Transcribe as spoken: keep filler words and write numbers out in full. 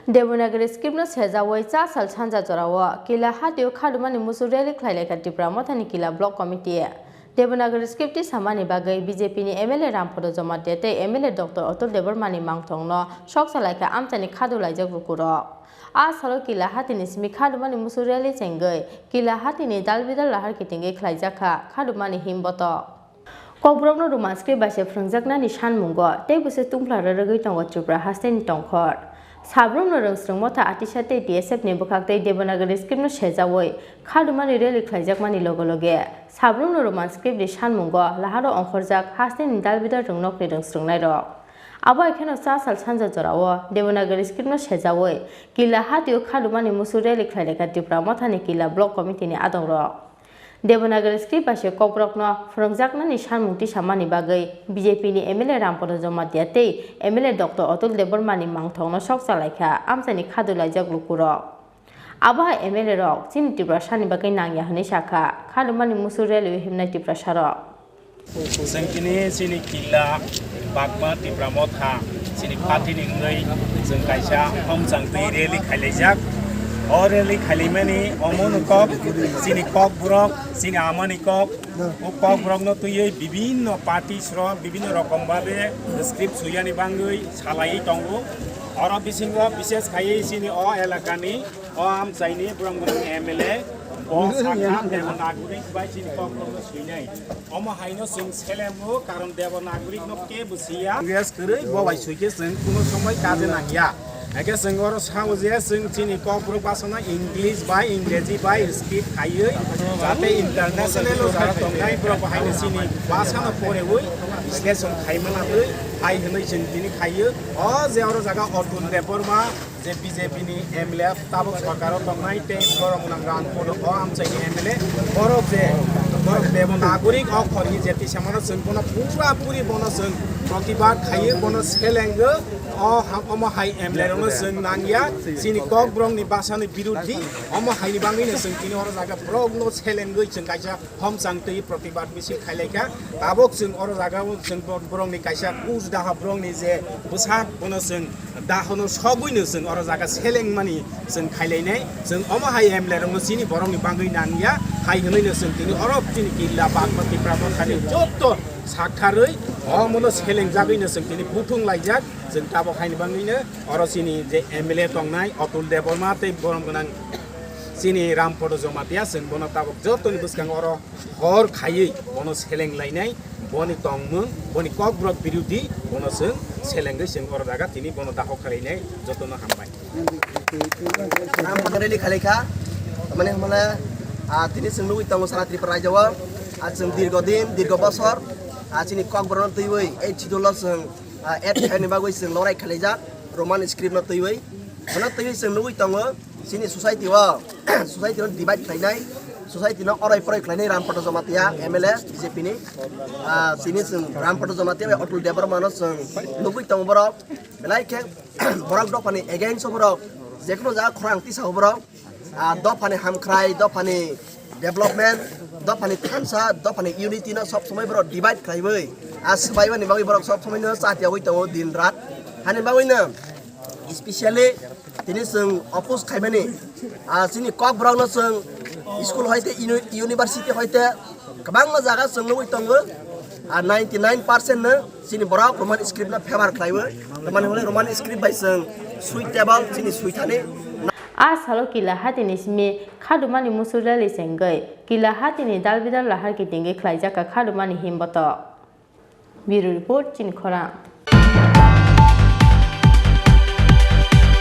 Devanagari script no sejawi cha sal sanja jorao Kila hatio khadumani musu rally khlailaikha Tipra Mothani Kila Block Committee. Devanagari script tisamani bagwi B J P ni M L A Ramphoto Jomatia tei M L A Doctor Atul Debbarma ni mangthong no sok chalaikha amchaini khadu laijak lukurok. A salo Kila hatini simi khadumani musu rally chengwi Kila hatini dalbidal lahar kitingwi khlaijakha khadumani himboto. Kokborokno Roman script bai se phwrwngjaknani sanmungo tei bwswk tungphla rwrwgwi tongo Tripura hasteni tongkhor. Sabrumno Rwngsrwng Motha Atisa tei T S F ni bwkhak tei Devanagari script no sejawi khadumani rally khlaijakmani loge loge sabrumno Roman script ni sanmungo laharo ongkhorjak hasteni dalbidal rwngnokni rwngsrwngnairok. Abo hai kheno cha sal sanja jorao Devanagari script no sejawi Kila hatio khadumani musu rally khlailaikha Tipra Mothani Kila Block Committee ni adongrok. Devanagari script bai se kokborokno phwrwngjaknani sanmung tisamani bagwi B J P ni M L A Ramphoto Jomatia tei M L A Doctor Atul Debbarma ni mangthokno sok chalaikha amchaini khadu laijak lukurok. Abo hai M L A rok chini Tiprasani bagwi nangya hwnwi sakha khadumani musu rally o himnai Tiprasarok. Chwng tini chini Killa Bagma Tipra Motha chini party ni wngwi chwng kaisa homchang twi rally khailaijak. O rally khailaimani omono kok chini kokborok, chini amani kok, o kokborokno twiwi bibinno parties rok bibinno rokom babe script swiyani bangwi salaiwi tongo. Oro bisingo bishes khaiwi chini o elakani o amchaini borok borok M L A, bo sakha Devanagari bai chini kokborokno swinai. Omo haino chwng selengo, karon Devanagari no kebo siya. Yes, kwrwi bo bai swikhe chwng kuno somoi kaje nangya. Eke chwng oro sao je chwng chini kokborok basano English bai Ingreji bai script khaiwi jate international o jara tongnai borok bo haino chini basano porewi bisleshon khaimana twi hai hwnwi chwng tini khaiyo. O je oro jaga Atul Debbarma je B J P ni M L A tabuk sorkaro tongnai tei borok nang rang kono o amchaini M L A borok je borok Devanagari o khorni je tisamano chwng bono pura puri bono chwng protibad khaiyo, bono selengo. O ha-, omo hai M L A rokno chwng nangya, chini kokborokni basani biruddhi, omo haini bangwino chwng tini oro jaga borokno selengwi chwng kaisa homchang twi protibad misil khailaikha. Tabuk chwng oro jaga o chwng bo-, borokni kaisa kuch daha borokni je bwsak bono chwng dahono sogwino chwng oro jaga selengmani chwng khailainai. Chwng omo hai M L A rokno chini borokni bangwi nangya hai hwnwino chwng tini oro chini Killa Bagma Tipra Mothani jotto saktharwi omono selengjagwino chwng tini buthung laijak. Chwng tabuk haini bangwino oro chini je M L A tongnai Atul Debbarma tei borom gwnang chini Ramphoto Jomatia chwng bono tabuk jottoni bwskango oro hor khaiwi bono seleng lainai, boni tongmung, boni kokborok birodhi bono chwng selengwi chwng oro jaga tini bono daho khalainai jotono hambai. Ramphoto rally khalaikha, mane hwnmale, ah, tini chwng nugwi tongo sara Tripura rajyo o, ah, chwng dirgo din, dirgo bosor, ah, chini kokborokno twiwi ei schedule o chwng, ah, add khaini bagwi chwng lorai khalaijak, Roman script no twiwi. Bono twiwi chwng nugwi tongo, chini society o, society no divide khlainai, society no oroi poroi khlainai Ramphoto Jomatia M L A B J P ni. Ah, chini chwng Ramphoto Jomatia bai Atul Debbarma no chwng nugwi tongo borok. Belai khe borok dophani against o borok, jekheno jaga khorang tisa o borok. Ah, dophani hamkhrai, dophani development, dophani thansa, dophani unity no sob somoi borok divide khlaiwi, ah, swbaimani bagwi borok sob somoi no chatiyawi tongo din rat. Hani bagwi no specially tini chwng oppose khaimani, ah, chini kokborok no chwng school hoite uni-, university hoite kwbangma jaga chwng nugwi tongo, ah, ninety nine percent no chini borok Roman script no favor khlaiwi, tamani hwnwi Roman script bai chwng suitable chini suithani. A salo Killa hatini simi khadumani musu rally chengwi Killa hatini dalbidal lahar kitingwi khlaijakha khadumani himboto. Bureau Report, Chini Khorang.